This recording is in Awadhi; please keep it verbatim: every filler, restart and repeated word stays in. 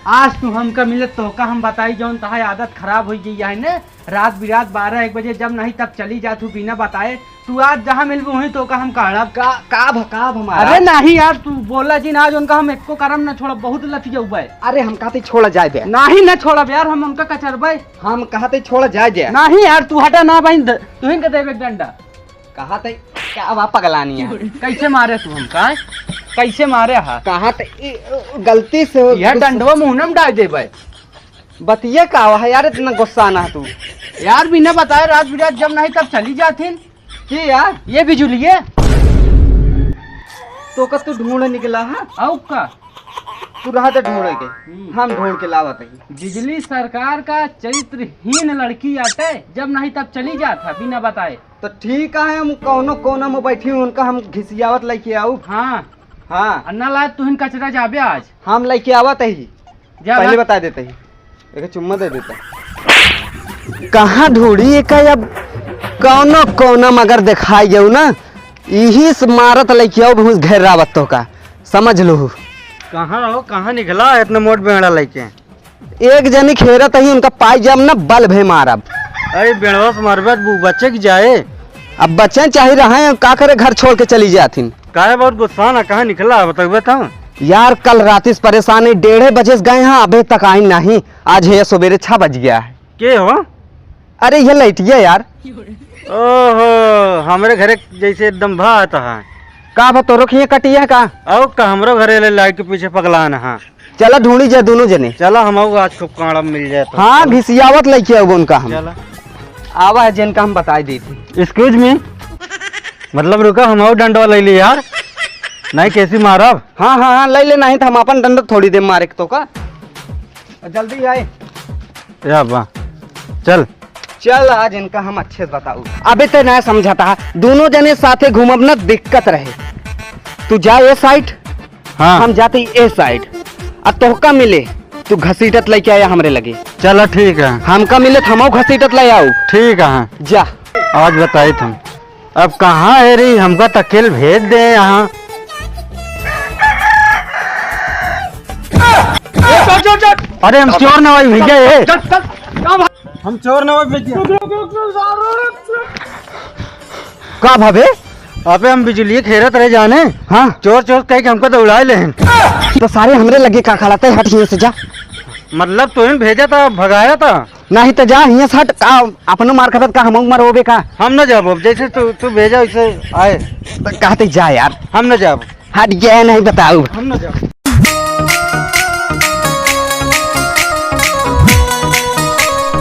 आज तू हमका मिले तोहका हम बताई, जौन तहार आदत खराब होइ गई है ने। रात बिरात बारह एक बजे जब नहीं तब चली जात हूँ बिना बताए। तू आज जहाँ मिलबू वहीं तोहका हम काढ़ब। का, का भ-, का भ हमारा? अरे नहीं यार, तू बोला जिन, आज उनका हम एको करम न छोड़ब, बहुत लतियउबे। अरे हम कहते छोड़ा जाए दे। नहीं न छोड़ब यार, हम उनका कचरबे। हम कहते छोड़ा जाए दे। नहीं यार, तू हटा ना भाई, द-, तुहिन के देबे डंडा। कहा तई, का बा पगलानी है? कैसे मारे तू हमका, हैं? कैसे मारे हा? कहा तई, ई, गलती से हो, यह गुस्सा डंडवा मुँह में डाल देबे। बतिये का हुआ है यार, इतना गुस्सा ना तू। यार, बिना बताए रात बिरात जब नहीं तब चली जाथिन। के यार? ये बिजुलिये। तो का तू ढूंढ निकला है? आउ का? तू रहा दे ढूंढे के, हम्म। हम ढूंढ के लावत हई। बिजली सरकार का चरित्रहीन लड़की आटे, जब नहीं तब चली जात है बिना बताए। तो ठीक है, हम कौनो कोना में बैठी हूँ, उनका हम घिसियावत लेके आऊ। हाँ। हाँ। अन्ना लायक तुहिन कचरा जाबे आज। हम लेके आवत ही। जा पहले बा। बता देते ही। एक चुम्मा दे देता। कहाँ ढूंढी एका अब? कौनो कोना में अगर दिखाई गयो ना, यही से मारत लेके आऊ, भूस घेरावत तोहका। समझ लो। कहाँ रहो, कहाँ निकला है इतना मोट बेड़ा लेके? एक जनी खेरत ही, उनका पाई जब न बल भे मारब। अरे बेड़वा से मारबे, अब बचे की जाए। अब बचे चाहे रहे, का करे, घर छोड़ के चली जाथिन। काहे बहुत गुस्सा ना, कहाँ निकला है, बतउबे तो। यार, कल राती से परेशान ही, डेढ़े बजे से गए हैं, अबे तक आई नहीं। आज है सुबेरे छह बज गया है। के हो? अरे, ये लइटिया यार। ओहो, हमरे घरे जैसे एकदम भात है। का बा, तोरो खिए कटिया का? अउ का, हमरो घरे ले लाइट के पीछे पगलान है। चला ढूंढी जाए दोनों जने। चला, हम अउ आज खूब कांड़ा मिल जाए तो। हाँ, चला। घिसियावत लेके आऊ उनका हम। चला। आवा है जिनका हम बताई दी थी। Excuse me, मतलब रुका, हम अउ डंडवा ले ली यार। नहीं, कैसी मारब? हाँ, हाँ, हाँ, ले ले, नहीं तो हम अपन डंडा थोड़ी दे मारे के तो का। जल्दी आए। या बा, चल। चल, आज इनका हम अच्छे से बताऊ। अबे ते ना समझाता है, दोनों जने साथे घूमब ना दिक्कत रहे। तू जा ए side, हाँ। हम जाते ए side। आ तोहका मिले, तू घसीटत लेके आया हमरे लगे। चला ठीक है। हमका मिले, हमहू घसीटत ले आऊ। ठीक है। जा। आज बताई तुम। अब कहाँ है रे, हमका तकेल भेज दे यहाँ। अरे हम चोर न होई भैया, ये। हम चोर न होई भैया। का भावे? अबे हम बिजुलिये खेरत रहे जाने। हाँ। चोर चोर कह के हमका दौड़ाए लेहन। तो सारे हमरे लगे का खड़ा, तै हट हियां से जा। मतलब तोहिन भेजा था, भगाया था। नहीं तो जा हियां से हट, का अपनो मार खाबे का, हमहू मार होबे का? हम न जाबो, जैसे तू, तू भेजा वैसे आए। तो कहते जा यार। हम न जाबो। हट गया नहीं बताऊ। हम न जाबो।